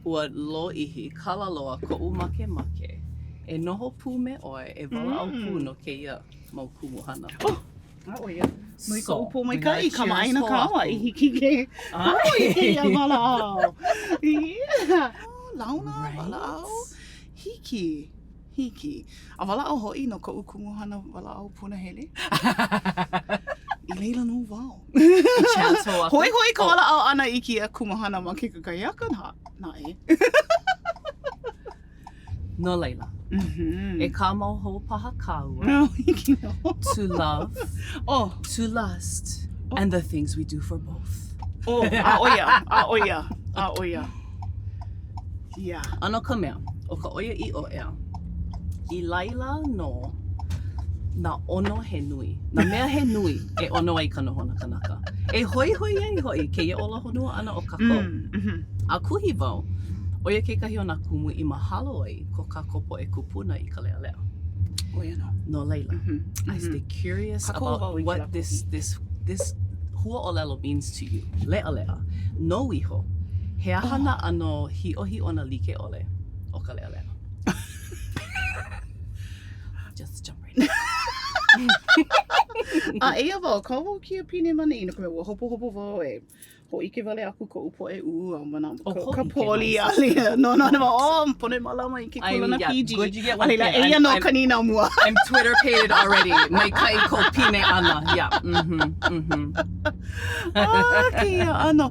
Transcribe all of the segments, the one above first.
Ua lōʻihi, kala loa koʻu makemake e noho pū me ʻoe e walaʻau pū no kēia mau kumuhana. Oh, a ʻo ia. Nui koʻu pōmaikaʻi, kamaʻāina kāua i hiki ke komo i kēia walaʻau. Yeah. Launa, walaʻau, hiki, hiki. A walaʻau hoʻi no koʻu kumuhana walaʻau punahele. I laila nō wau. I chance hou aku. Hoihoi ka walaʻau ʻana i kēia kumuhana ma ke kakahiaka naʻe. No laila, e kāmau hou paha kāua. No, hiki nō. To love, oh. to lust, and the things we do for both. Oh, a ʻo ia, a ʻo ia, a ʻo ia. Yeah. A no ka mea, ʻo ka ʻoiaʻiʻo ʻeā, i laila nō nā ʻono he nui, nā mea he nui e ʻono ai ka nohona kanaka. E hoihoi ai hoʻi kēia ola honua ʻana o kākou. Mm, mm -hmm. A kuhi wau, ʻo ia kekahi o nā kumu i mahalo ai ko kākou poʻe kūpuna i ka leʻaleʻa. ʻO ia nō. No laila, mm -hmm. I stay curious Kākou about wau i what kēlā this, this, this huaʻōlelo means to you. Leʻaleʻa. Nou iho, he aha nā ʻano hiʻohiʻona like ʻole o ka leʻaleʻa? Just jump right in. A eia wau, kau wau kēia pine ma neʻi, no ka mea, ua hopohopo wau e hōʻike wale aku koʻu poʻe ʻū a mana Oh, ka, ka hōʻike poli mai. a laila, no, no, no, oh, pono e mālama i ke I mean, kūlana yeah, PG. good you get A one laila, pin. eia I'm- nō I'm- ka nīnau mua. I'm Twitter pated already. Maikaʻi kou pine ʻana. Yeah. Mm-hmm. Mm-hmm. Ah, kēia ʻano.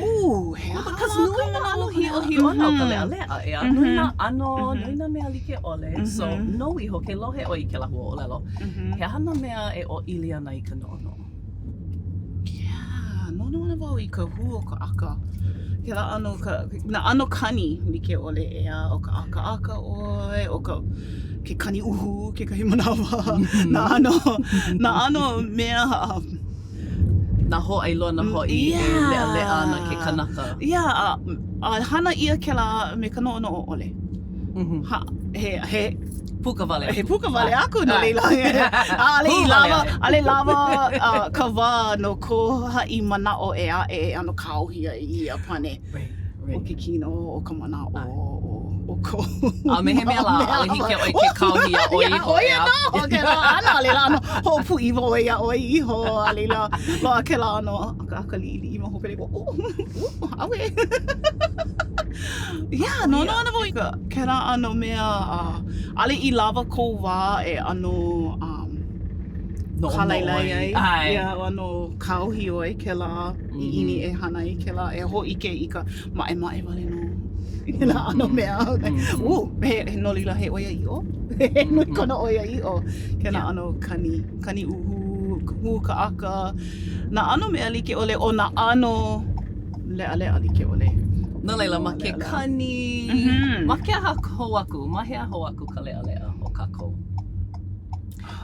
Ooh, he aha Because lā nui ka nā manaʻo ʻano o ka hiʻohiʻona o ka Mhm. leʻaleʻa, ʻeā? Nui nā ʻano, Mhm. nui nā mea like ʻole. So, Mhm. nou iho, ke lohe ʻoe i kēlā huaʻōlelo, Mhm. he aha nā mea e ʻōʻili ana i ka noʻonoʻo? Yeah, noʻonoʻo ana wau i ka hū o ka ʻaka. Kēlā ʻano ka, nā ʻano kani like ʻole ʻeā, ʻo ka ʻakaʻaka ʻoe, ʻo ka ke kani ʻuhū kekahi manawa, nā ʻano, nā ʻano mea Nā hōʻailona hoʻi e leʻaleʻa ana ke kanaka. Yeah, a, a hana ʻia kēlā me ka noʻonoʻo ʻole. Ha, he, he, Puka wale aku. He puka wale aku no laila. ʻAʻole i lawa, ʻaʻole lawa uh, ka wā no ko haʻi manaʻo ʻē aʻe e ʻano kāohi ai i ia pane. Right, right. ʻO ke kino, ʻo ka manaʻo, ʻo, ʻo ko. A me he mea lā, ʻaʻole hiki iā ʻoe ke kāohi iā ʻoe iho, ʻo ia ʻeā? nō, ʻo kēlā ʻano, a laila ʻano hoʻopūʻiwa ʻoe iā ʻoe iho, a laila, loaʻa kēlā ʻano ʻakaʻaka liʻiliʻi ma hope, like, oh, oh, auē. Yeah, noʻonoʻo ana wau i ka kēlā ʻano mea a ʻaʻole i lawa kou wā e ʻano um, kālailai ai. ʻAe. Yeah, ʻano kāohi ʻoe kēlā ʻiʻini e hana i kēlā, e hōʻike i ka maʻemaʻe wale nō i kēlā ʻano mea. Uh, he, he no laila he ʻoiaʻiʻo. He nui kona ʻoiaʻiʻo kēlā ʻano kani, kani ʻuhū, hū ka ʻaka, nā ʻano mea like ʻole, ʻo nā ʻano leʻaleʻa like ʻole. No laila, ma ke kani, ma ke aha hou aku, ma hea hou aku ka leʻaleʻa o kākou?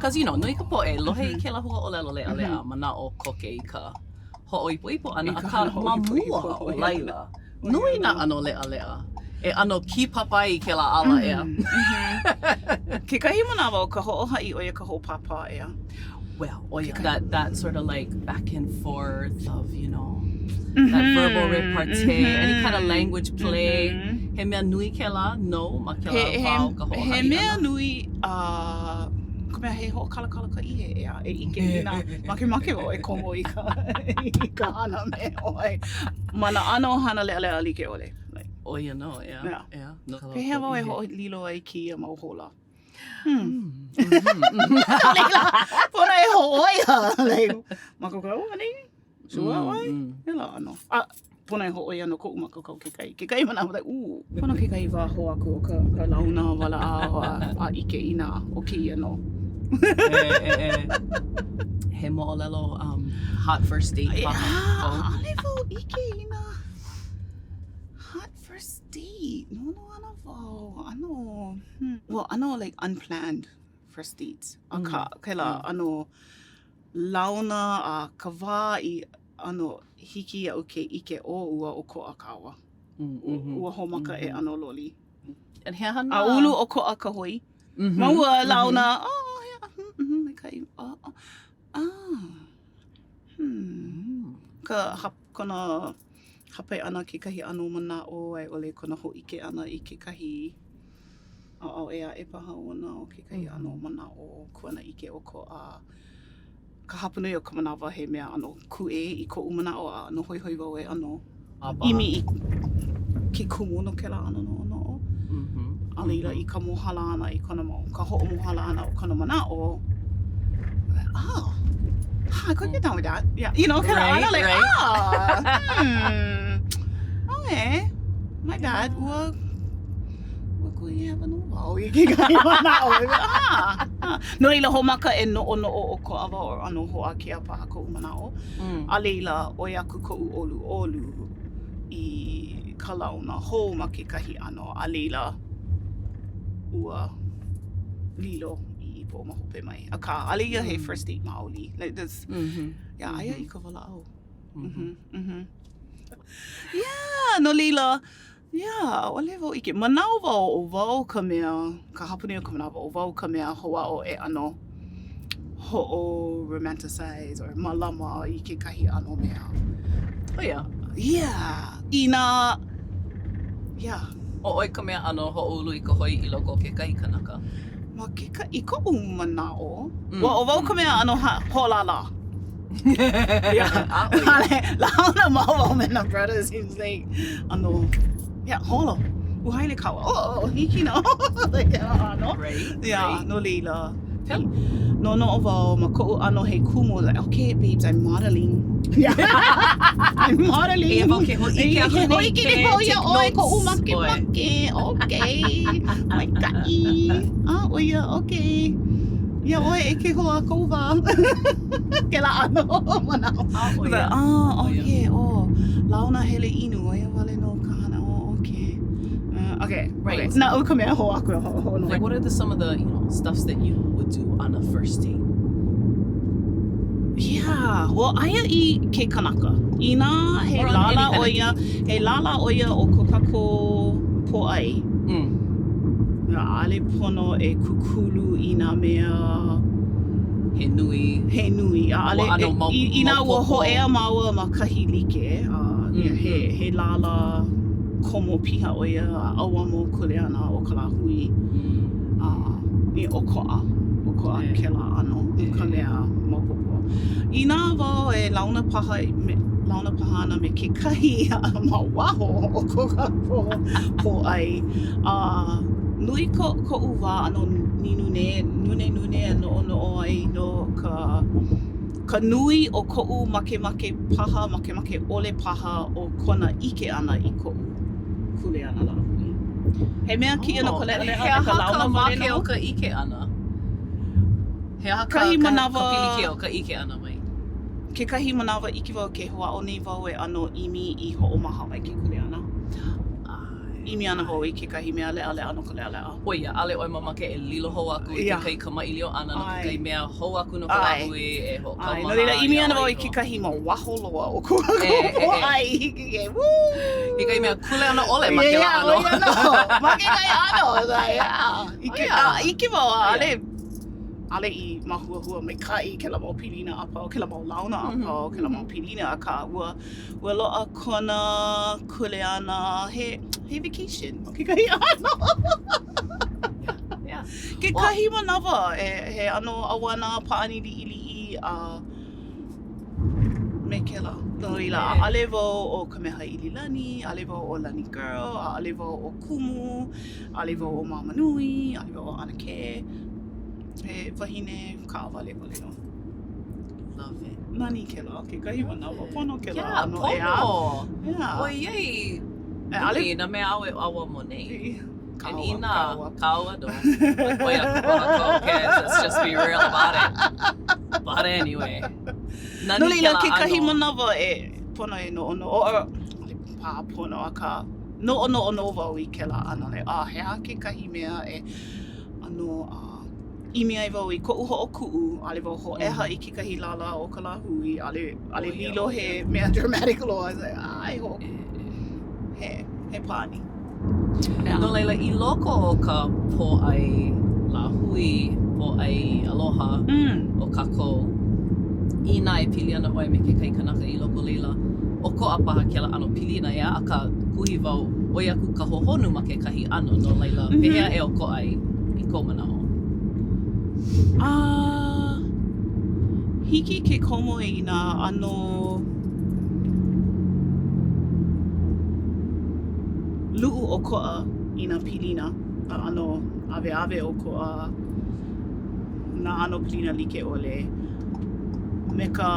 Cause you know, nui ka poʻe, lohe i kēlā huaʻōlelo leʻaleʻa, manaʻo koke i ka hoʻoipoipo ʻana, akā ma mua o laila, nui nā ʻano leʻaleʻa e ʻano kīpapa ai i kēlā ala, ʻeā. Kekahi manawa ʻo ka hoʻohaʻi ʻo ia ka hoʻopāpā, ʻeā. Well, ʻo ia, that, that sort of like back and forth of, you know, that verbal repartee, any kind of language play. He mea nui kēlā nou ma kēlā wā o ka hoʻohaʻi ʻana? He mea nui, a ka mea he hoʻokalakala ka ihe, ʻeā, e ʻike inā makemake wau e komo i ka, i ka hana me ʻoe. Ma nā ʻano hana leʻaleʻa like ʻole. Like. ʻO ia nō, ʻeā, Yeah. ʻeā. Pehea wau e hoʻolilo ai kēia mau hola? Hmm. No laila, pono e hōʻoia. Like, mākaukau anei? Sure ʻoe? Kēlā ʻano. A, pono e hōʻoia no koʻu mākaukau kekahi. Kekahi manawa, like, ooh. Pono kekahi wā hou aku o ka, ka launa walaʻau a, a ʻike inā ʻo kēia nō. E, e, e. He moʻolelo um, hot first date paha. Yeah, ʻaʻole wau ʻike inā hot first date. Noʻonoʻo ana wau, ʻano, hmm, well, ʻano like unplanned first dates. Akā, kēlā ʻano launa a ka wā i ʻano hiki iaʻu ke ʻike ʻo ua ʻokoʻa kāua. Ua hoʻomaka e ʻano loli. And he aha nā... A ulu ʻokoʻa ka hoi. Ma ua launa, oh, yeah, mm, maikaʻi, oh, oh, ah, hmm. Ka, kona... Hāpai ʻana kekahi ʻano manaʻo a i ʻole kona hōʻike ʻana i kekahi ʻaoʻao ʻē aʻe paha ona o kekahi ʻano manaʻo kuanaʻike ʻokoʻa. Ka hapanui o ka manawa he mea ʻano kūʻē i koʻu manaʻo a ʻano hoihoi wau e ʻano ʻimi i ke kumu no kēlā ʻano noʻonoʻo. A laila i ka mohala ʻana i kona mau, ka hoʻomohala ʻana o kona manaʻo, oh, I could get down with that. Yeah, you know, kēlā ʻano like, ah, hmm, okay, my bad, ua, ua kuhi hewa nō wau i kekahi manaʻo. Ah, ah. No laila, hoʻomaka e noʻonoʻo ʻokoʻa wau or ʻano hoʻākea paha koʻu manaʻo. A laila, ʻoi aku koʻu ʻoluʻolu i ka launa hou ma kekahi ʻano, a laila, ua lilo i ipo ma hope mai. Akā, ʻaʻole ia he first date maoli. Like this, yeah, aia i ka walaʻau. Mhm, mhm. Yeah, no laila, yeah, ʻaʻole wau ʻike. Manaʻo wau ʻo wau ka mea, ka hapanui o ka manawa, ʻo wau ka mea hoʻāʻo e ʻano hoʻo-romanticize or mālama i kekahi ʻano mea. Oh yeah. Yeah, inā, yeah. ʻO ʻoe ka mea ʻano hoʻoulu i ka hoi i loko o kekahi kanaka. Ma keka, i koʻu manaʻo, ua ʻo wau ka mea ʻano hoʻolālā. Yeah. Launa māua me nā brothers, he was like, ʻano, yeah, holo. Uhaele kāua. Oh, oh, hiki nō. Like, ʻano. Right, Yeah, right. no laila. Noʻonoʻo wau ma koʻu ʻano he kumu, like, okay, babes, I'm modeling. Yeah. I'm modeling. Eia wau ke hōʻike aku nei, Hōʻike nei wau iā ʻoe koʻu makemake. Okay. Maikaʻi. Ah, ʻo ia, okay. Iā ʻoe e ke hoa koʻu wā. Kēlā ʻano manaʻo. Ah, ʻo ia. Ah, okay, oh. Launa hele inu, ʻo ia wale nō ka hana. Oh, okay. Uh, okay. Right. Okay. Naʻu ka mea hoʻāku e hoʻonoho. Like, what are the, some of the, you know, stuffs that you would do on a first date? Yeah. Well, aia i ke kanaka. Inā he Or on any lālā kind ʻo of ia, he lālā ʻo ia o ko kākou pōʻai. Mm. ʻAʻole pono e kūkulu i nā mea He nui. He nui. ʻAʻole, Ua ʻano mau, i, inā ua maopopo. hōʻea māua ma kahi like, a mm, yeah, he, he lālā komo piha ʻo ia a ʻauamo kuleana o ka lāhui. Mm. A i ʻokoʻa, ʻokoʻa E. kēlā ʻano no ka mea maopopo. Inā wau e launa paha me, launa paha ana me kekahi ma waho o ko kākou pōʻai, a nui ko, koʻu wā ʻano nīnūnē, nūnēnūnē a noʻonoʻo ai no ka ka nui o koʻu makemake paha, makemake ʻole paha o kona ʻike ʻana i koʻu kuleana lāhui. He mea kēia no ka leʻaleʻa He me ka aha ka launa wale make nō? o ka ʻike ʻana? He aha ka, Kahi ka, manawa- ka pilikia o ka ʻike ʻana mai? Kekahi manawa ʻike wau ke hoʻāʻo nei wau e ʻano ʻimi i hoʻomaha mai ke kuleana. ʻImi ana wau i kekahi mea leʻaleʻa no ka leʻaleʻa. ʻO ia, ʻaʻole ʻoe mamake e lilo hou aku i Yeah. kekahi kamaʻilio ʻana no ʻAe. kekahi mea hou aku no ka ʻAe. lāhui e ʻAe, hoʻokaumaha no laila, ʻimi iā ana ʻoe wau i iho. kekahi ma waho loa o ko E, e, e. pōʻai. E, woo! Kekahi mea kuleana ʻole ma kēlā Yeah, ʻano. ʻo ia nō. Ma kekahi ʻano. Like, yeah. ʻIke, Oh, yeah. a, ʻike wau, ʻaʻole, yeah. ʻaʻole i māhuahua maikaʻi kēlā mau pilina a pau, kēlā mau launa a pau, kēlā mau pilina, akā, ua, ua loaʻa kona kuleana he, he vacation ma kekahi ʻano. Yeah. Kekahi manawa, e, he ʻano ʻauana pāʻani liʻiliʻi a me kēlā. No laila, ʻaʻole wau ʻo Kamehaʻililani, ʻaʻole wau ʻo Lani Girl, ʻaʻole wau ʻo Kumu, ʻaʻole wau ʻo Māmanui, ʻaʻole wau ʻo ʻAnakē. He wahine kaʻawale wale nō. Love it. Nani kēlā, kekahi manawa. Pono kēlā Yeah, ʻano, pono. ʻeā? Yeah. ʻOiai, E, ʻaʻole- nui nā mea āu e ʻauamo nei. And Kāua, inā, kāua. kāua nō. Like, ʻoi aku paha kou kids, let's just be real about it. But anyway. Nani No laila, kēlā kekahi ʻano. manawa e pono e noʻonoʻo, or, ʻaʻole paha pono, akā, noʻonoʻo nō wau i kēlā ʻano, like, ah, he aha kekahi mea e ʻano a ʻimi ai wau i koʻu hoʻokuʻu, ʻaʻole wau hōʻeha i kekahi lālā o ka lāhui, ʻaʻole, ʻaʻole lilo he mea dramatic loa, I was like, ah, e hoʻokuʻu. He, he pāʻani. No laila, i loko o ka pōʻai lāhui, pōʻai aloha mm. o kākou, inā e pili ana ʻoe me kekahi kanaka i loko o laila, ʻokoʻa paha kēlā ʻano pilina, ʻeā, akā, kuhi wau, ʻoi aku ka hohonu ma kekahi ʻano, no laila, pehea e ʻokoʻa ai i kou manaʻo? A hiki ke komo i nā ʻano luʻu ʻokoʻa i nā pilina, a ʻano aweawe ʻokoʻa, nā ʻano pilina like ʻole me ka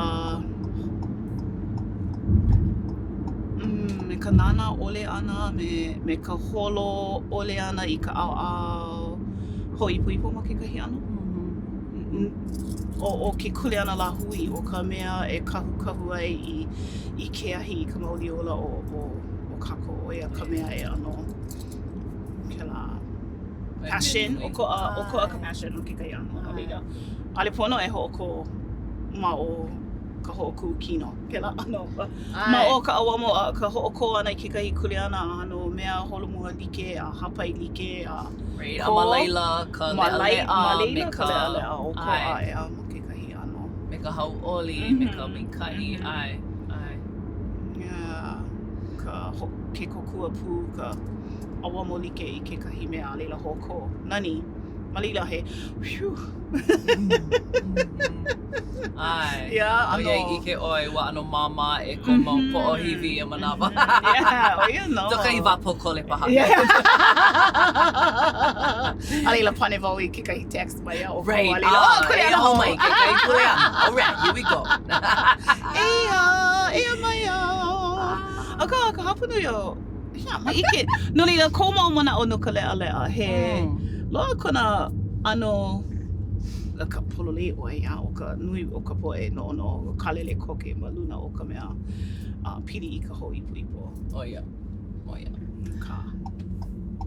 me ka nānā ʻole ʻana, me me ka holo ʻole ʻana i ka ʻaoʻao hoʻoipoipo ma kekahi ʻano. ʻO ʻo ke kuleana lāhui ʻo ka mea e kahukahu ai i i ke ahi i ka mauli ola o o o kākou ʻo ia ka mea e ʻano kēlā passion ʻokoʻa ʻokoʻa ka passion o kekahi ʻano no laila ʻaʻole pono e hoʻokō ma o ka hoʻokū kino kēlā ʻano ma o ka ʻauamo a ka hoʻokō ʻana i kekahi kuleana ʻano mea holomua like a hāpai like a Right, a ma laila ka leʻaleʻa ma laila ka leʻaleʻa ʻokoʻa ʻeā ma kekahi ʻano. Me ka hauʻoli, me ka maikaʻi, ʻae, ʻae. Yeah, ka ho ke kōkua pū, ka ʻauamo like i kekahi mea a laila hoʻokō. Nani, ma laila he, whew. ʻAe. Yeah, ʻano. ʻOiai ʻike ʻoe, ua ʻano māmā aʻe kou mau poʻohiwi ia manawa. Yeah, ʻo ia nō. No kahi wā pōkole paha. Yeah. A laila pane wau i kekahi text mai a ʻoukou. Right. A laila, oh, kuleana Eia hou hou. mai kekahi kuleana. All right, here we go. Eia, eia mai au. Akā, ka hapanui o, yeah, ma ʻike. No laila, kou mau manaʻo no ka leʻaleʻa, he loaʻa kona ʻano ka pololei ʻoe, yeah, ʻo ka nui o ka poʻe noʻonoʻo kālele koke ma luna o ka mea a pili i ka hoʻoipoipo. ʻO ia, ʻo ia. Ka.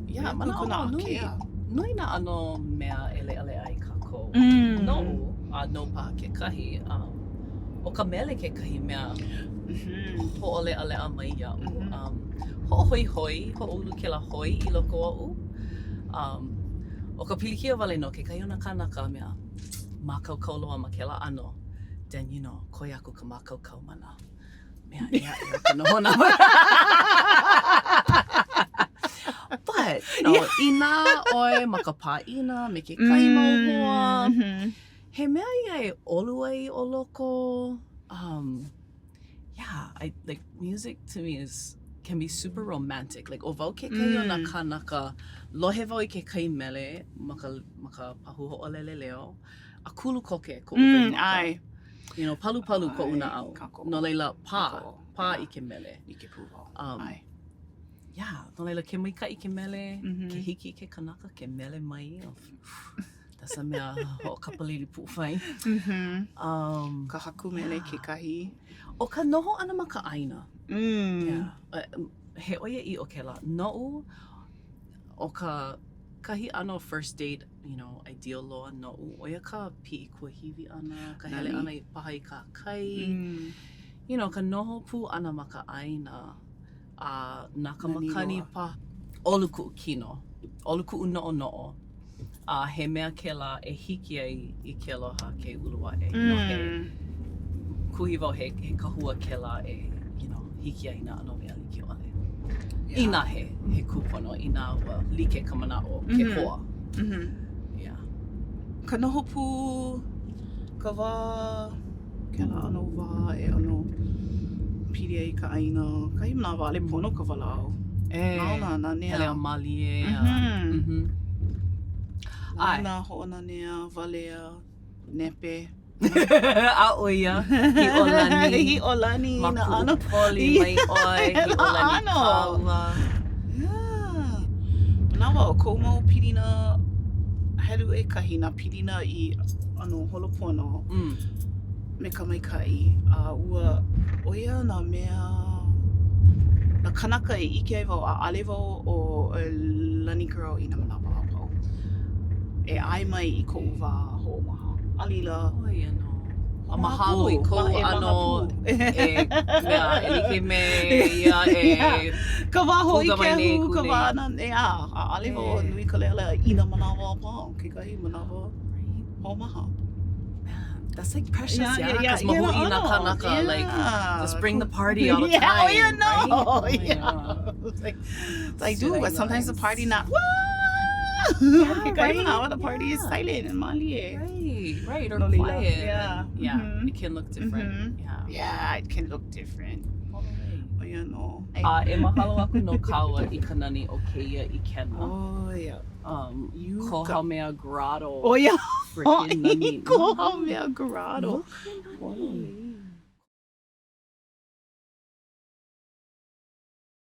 Yeah, manaʻo wau nui, nui nā ʻano mea e leʻaleʻa ai kākou. Mm. Noʻu, a nou paha kekahi, um, ʻo ka mele kekahi mea mm -hmm. hoʻoleʻaleʻa mai iaʻu. Mm -hmm. um, hoʻohoihoi, hoʻoulu kēlā hoi i loko oʻu. Um, ʻo ka pilikia wale nō kekahi o nā kānaka mea mākaukau loa ma kēlā ʻano, then you know, koe aku ka mākaukau ma nā mea ʻē aʻe o ka nohona. But, you know, yeah. inā ʻoe ma ka pāʻina me kekahi mm -hmm. mau hoa, mm-hmm. He mea ia e ʻolu ai ʻo loko. Um, yeah, I, like, music to me is, can be super romantic. Like, ʻo wau kekahi mm. o nā mm. kānaka, lohe wau i kekahi mele ma ka, ma ka pahu hoʻolele leo, a kulu koke koʻu mm, waimaka. ʻae. You know, palupalu koʻu naʻau. No laila, pā, pā i ke mele. Like pū wau. Um, ʻae. Yeah, no laila, ke maikaʻi ke mele, mm -hmm. ke hiki i ke kanaka ke mele mai. Oh, That's a mea hoʻokapalili puʻuwai. Mm -hmm. Um, ka haku mele yeah. kekahi. ʻO ka noho ʻana ma ka ʻāina. Mm. Yeah. He ʻoiaʻiʻo kēlā. Noʻu, ʻo ka kahi ʻano first date, you know, ideal loa noʻu, ʻo ia ka piʻi kuahiwi ʻana, ka hele ʻana i paha i kahakai. Mm. You know, ka noho pū ʻana ma ka ʻāina. A na ka makani paha. ʻOlu kuʻu kino, ʻolu kuʻu noʻonoʻo. A he mea kēlā e hiki ai i ke aloha ke ulu aʻe. You know, he mm. kuhi wau he, he kahua kēlā e, you know, hiki ai nā ʻano mea like ʻole. Yeah. Inā he, he kūpono, inā ua like ka manaʻo, ke mm -hmm. hoa. Mm -hmm. Yeah. Ka noho pū, ka wā, kēlā ʻano wā e ʻano pili ai ka ʻāina. Kahi manawa ʻaʻole pono ka walaʻau. E. Launa, nanea. Hele a mālie. A, mm -hmm. Launa, hoʻonanea, walea, nepe. A ʻo ia, hiʻolani. Hiʻolani. Ma Kuʻupoli mai ʻoe, hiʻolani kāua. Yeah. Manawa o kou mau pilina helu ʻekahi, nā pilina i ʻano holopono mm. me ka maikaʻi. A ua ʻo ia nā mea, nā kanaka e ʻike ai wau, ʻaʻale wau ʻo Lani Girl i nā manawa a pau. E ʻae mai i koʻu wā hoʻomaha. A laila, ʻo ia nō. A mahalo i kou ʻano e mea e like me ia e Ka wā hōʻikehu, ka wā nanea, ʻaʻale wau nui ka leʻaleʻa i nā manawa a pau, kekahi manawa hoʻomaha. That's like precious, Yeah, yeah. yeah, yeah. Because mahu'i Yeah, nā kānaka, yeah. like, just bring the party all the yeah, time. Oh, yeah, no. Right? Oh, yeah. It's like, it's like, dude, but sometimes the party not. Yeah, Okay, right? The party is Yeah. silent and malie. Right, right, or No leila. quiet. Yeah. Yeah, Mhm. it can look different. Mhm. Yeah. Yeah, it can look different. Oh, you know. A e mahalo aku nō kāua i ka nani o kēia ʻikena. Oh, yeah. Um, You ko got- Haumea Grotto. Oh, yeah. Freaking nani. Ko Haumea Grotto. Look ka nani.